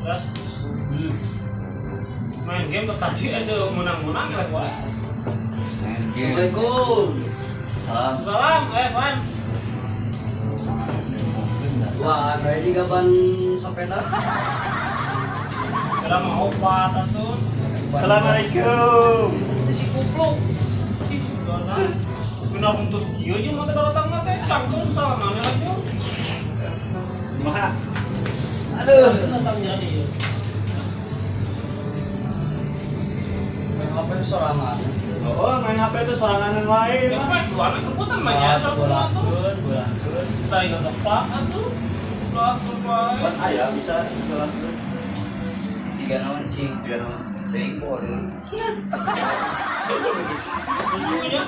Gas. Main game tadi ada menang-menang lah gua. Main game. Assalamualaikum. Salam. Salam, Van. Wah, ada aja gaban sepeda. Salam opat atuh. Assalamualaikum. Itu si kupluk. Ih, gana. Guna buntut kieu jeung mah datang teh cangkeun salamane atuh. Kumaha? Aduh, datang jadi. Main HP sorangan. Oh, main HP itu soranganan wae. Ya mah tuan keputan mah nya sok bolangkeun, bolangkeun. Tah ieu tepak atuh. Bolangkeun wae. Pas aya bisa bolangkeun. Siga naon cing? Siga naon? Teuing bodoh. Lucunya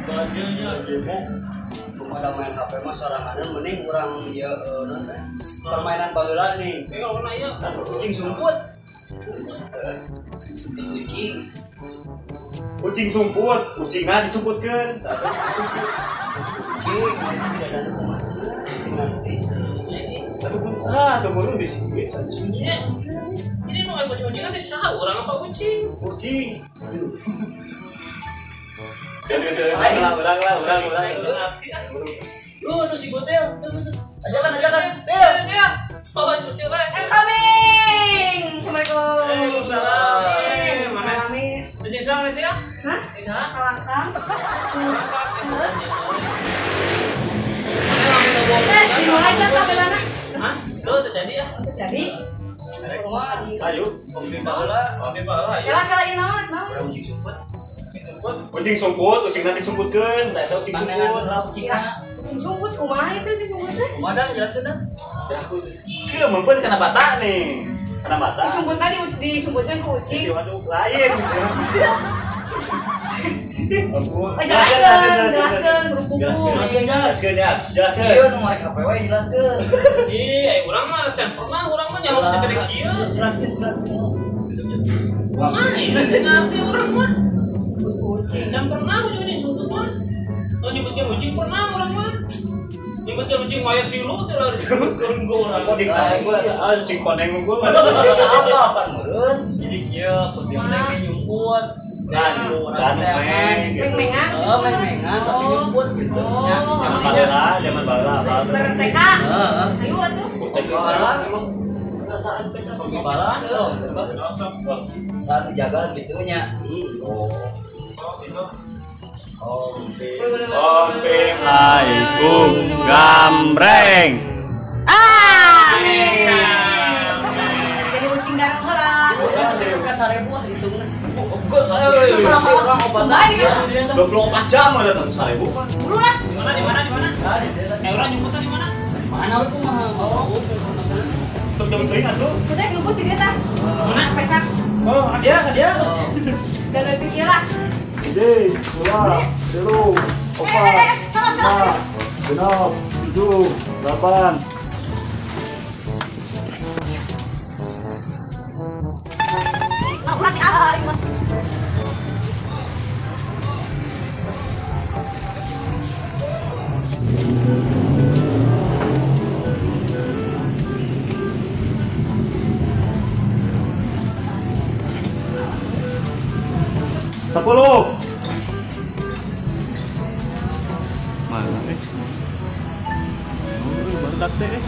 gajahnya demo. Kepada main HP mah soranganan mending urang ieu naon teh? Permainan baheula nih. Eh kalau na ieu kucing sumput. Kucing. Kucing sumput, kucingna disumputkeun. Sumput. Kucing. Nanti. Ah, tuh burung di sini saja. Ini nu aya kucing kan saha urang apa kucing? Kucing. Urang lah, urang. Lu tuh si Gotel, tuh. Ajakan. Del, ya. Bawa Gotel we. I'm coming. Assalamualaikum. Waalaikumsalam. Mana? Ini saha nanti ya? Hah? Ini saha? Kalangkang. Eh, dimulai can tabelana? Hah? Tuh terjadi ya? Terjadi. Ayo, kopi baheula. Kopi baheula. Kala kala ieu naon? Naon? Kucing sumput. Kucing sumput, kucingna disumputkeun, da eta kucing sumput. Kucing sumput kumaha itu kucing sumput teh? Kumaha dang jelaskeun dang. Kieu meumpeun kana bata nih. Kana bata. Si sumput tadi disumputkeun ku kucing. Si waduk lain. Oh, jelaskeun, jelaskeun. Ieu nu marek HP we jelaskeun. Ih, ai urang mah can pernah urang mah nyaho segede kieu. Jelaskeun. Kumaha ieu ngerti urang mah. Kucing. Can pernah kucing sumput mah. Nu nyebutkeun kucing pernah urang mah. Nyebutkeun kucing mayat tilu teh lah disebutkeun ku urang. Kucing ah, kucing koneng unggul. Apa meureun? Jadi kieu kucing teh nyumput. Nah, main meng-mengan. Oh, meng-mengan tapi nyumput gitu. Zaman baheula, zaman baheula. Bareng TK. Ayo atuh. TK emang perasaan TK kopi baheula. Saat dijaga gitu nya. Oh. Oke. Assalamualaikum gambreng. Ah. Jadi kucing garang heula. Ka 1000 ah hitungna. Orang obat. 24 jam ada tuh 1000. Buru lah. Di mana? Orang nyumputnya di mana? Mana itu mah? Oh, tuh jauh teuing atuh. Sudah nyumput di dieu tah. Mana? Pesak. Oh, dia. Dan leutik ieu lah. 1, 2, 3, 4, Salah. 5, 6, 7, 8. Sepuluh. Mana eh? Oh, baru dakte eh.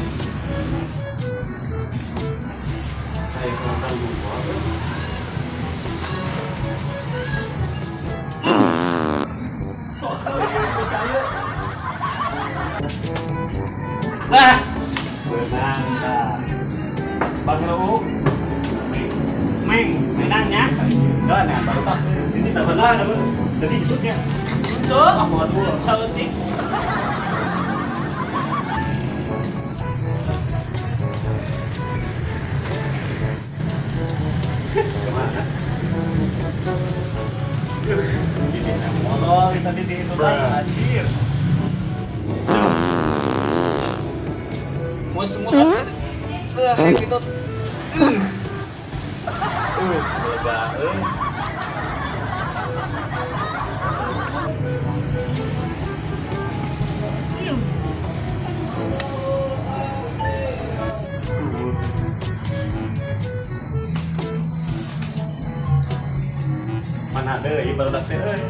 Ayo nonton dua. Nah, menang dah. Bang Ruu, Meng, menangnya. Enggak, nah baru tak. Ini tak benar, jadi ikutnya. Untuk aku dua. Saeutik. Kemana? Ini motor kita di itu anjir. Mau semua kasih. Kayak gitu. Lega euy. Ieu barudak teh euy.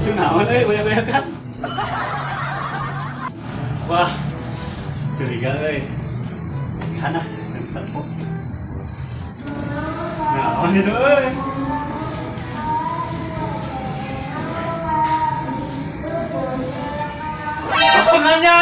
Itu naon euy banyak-banyakan. Wah. Curiga euy. Kana tempat. Naon itu euy. Aku nanya.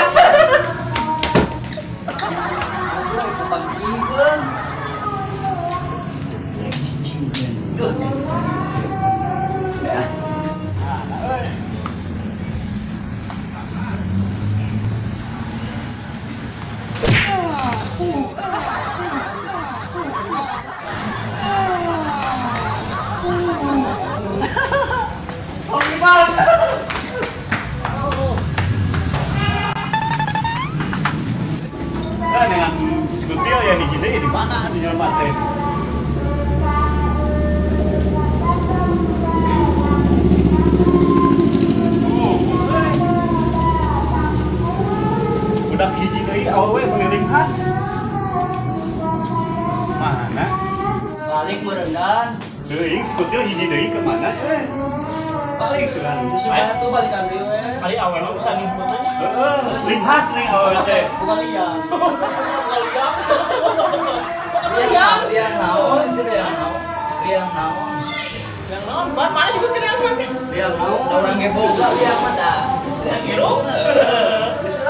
Nah, dengan skutil ya hiji deui di mana di jelema teh. Budak hiji deui awewe pengiring khas. Mana? Balik merendan. Teuing skutil hiji deui ke mana euy? Balik sekarang. Sudah tuh balikan deui we. Kali awewe mah bisa ngikut aja. Heeh, linghas nih awewe teh. Bukan liang. Bukan liang. Bukan liang. Liang naon itu liang naon. Liang naon. Liang naon? Mana juga kena liang teh. Liang naon? Da urang ge boga liang mah da. Liang hirup.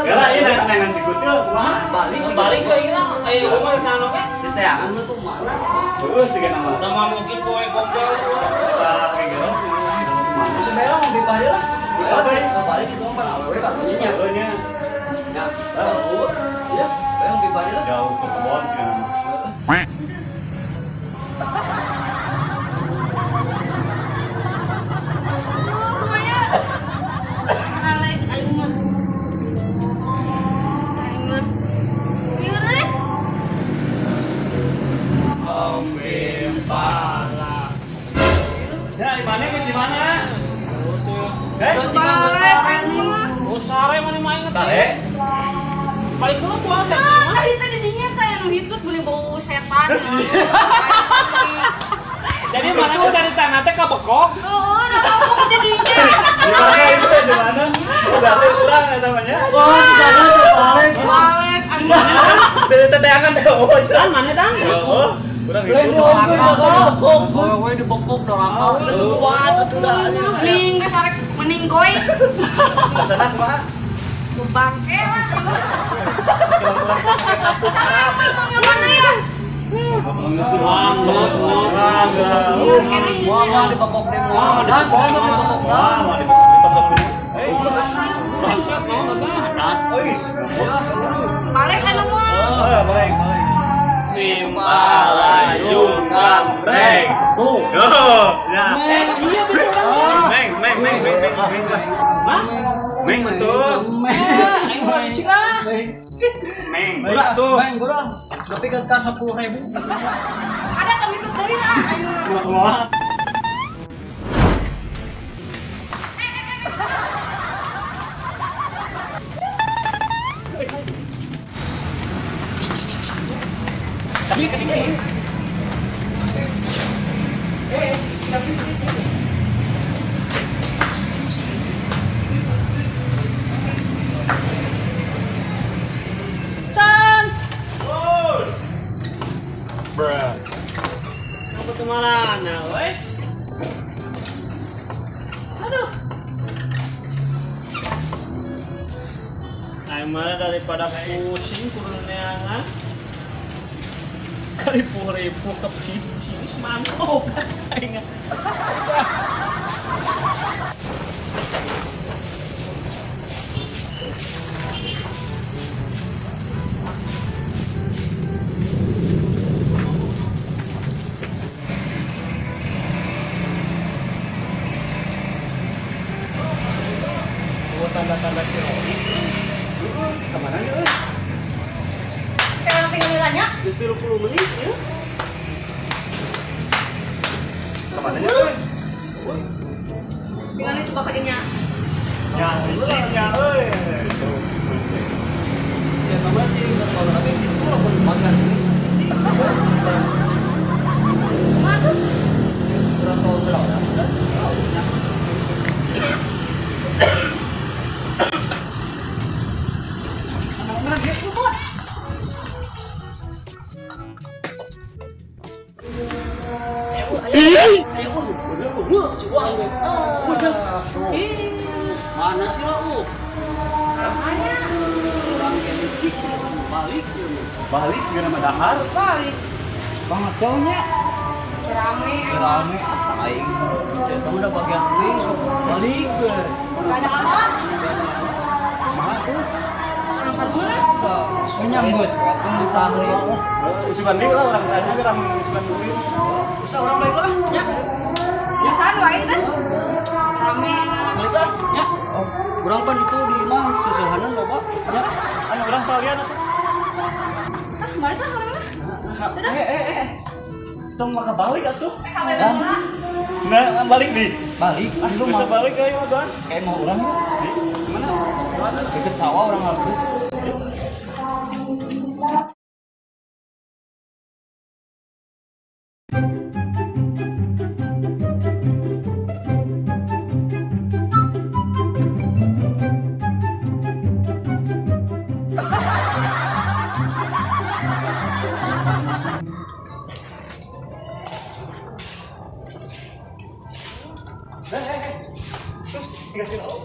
Yalah ieu nengan si kutil kumaha? Balik balik we ieu. Ayo mah sana we. Diteangan mah tuh mana? Heueuh siga nama. Da mah mungkin poe gombel. Tah kayak gitu. Sebenarnya mau bebas lah. Balik itu mah pan awewe karunya nya. Heeh nya. Nya. Iya, mau bebas lah. Jauh ke kebon siga nama. Ya, di mana guys? Di mana? Oh, sare mana main nggak? Sare? Balik dulu gua. Nah, tadi tadi dinya kayak nu hitut beli bau setan. Jadi mana sih cari tanah teh ka bekok? Oh, udah bekok di dinya. Di mana itu? Di mana? Berarti kurang ya namanya. Wah, sudah ada balik. Balik anjing. Dari teteangan deh. Oh, jalan mana dang? Oh. Kurang itu. Awewe dibekok doraka. Kuat atuh da. Mending geus arek meninggoy. Rasana kumaha? Bangke lah. Sama mau mana ya? Wah, dibekok deh. Dan dibekok. Wah, dibekok. Balik anu mah. Balik, balik. Palayung gambreng. Tuh. Ya. Iya betul. Meng meng meng meng meng meng. Hah? Meng betul. Meng. Aing mah cing ah. Meng. Murah tuh. Meng murah. Tapi kan ka 10.000. Ada kami tuh deui ah aing mah. Wah. Tan. Bruh. Apa tuh marana, we? Aduh. Aing mah daripada pusing kurneangan. Ribu-ribu ke sini semangkok aing. Oh, tanda-tanda si Roy. Kemana ya? Sekarang tinggal nanya. Geus 30 menit ya. Kemana ya? Tinggal itu bapaknya. Ya, liciknya euy. Saya berarti kalau lagi itu lamun makan ini. Kumaha tuh? Kurang tahu. baunya. Mana sih lo? Mana? Orang licik sih balik. Balik segera madahar. Balik. Banget jauhnya. Rame. Rame. Aing. Saya tahu udah bagian ini sok balik. Gak ada apa. Orang mana? Menyambus. Mustahil. Usukan deui lah orang tanya orang usukan deui. Usah orang balik lah nya. Biasaan wae kan. Rame. Balik lah nya. Urang pan itu di imah sesehanan loba nya. Anu urang salian atuh. Ah, balik lah urang mah. Sudah. Sok maka balik atuh. Nah, balik nih. Balik. Bisa balik ayo Don. Kayak mau urang. Di mana? Mana? Deket sawah urang lagu. Terus dikasih tahu.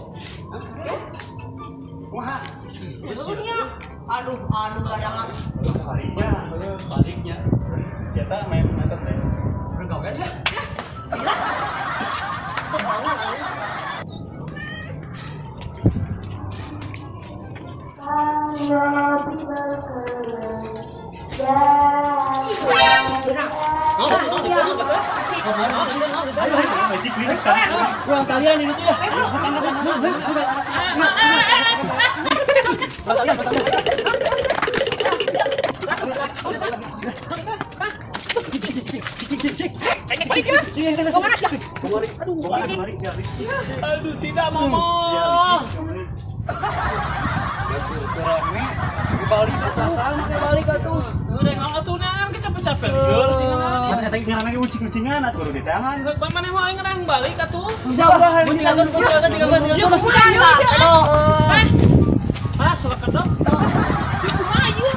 Wah, aduh, aduh, kadang baliknya, baliknya. Siapa main mantap deh. Bergawe dia. Gila. Tuh bangun. Kurang kalian ini tuh ya. Aduh, tidak mama. Balik balik atuh. Udah atuh neangan capek-capek. Mana teh ngaranna ge ucing-ucingan atuh kudu di tangan. Mana mau aing ngerang balik atuh. Bisa udah tinggalkan tinggalkan tinggalkan. Ah, salah kedok. Kumaha ieu?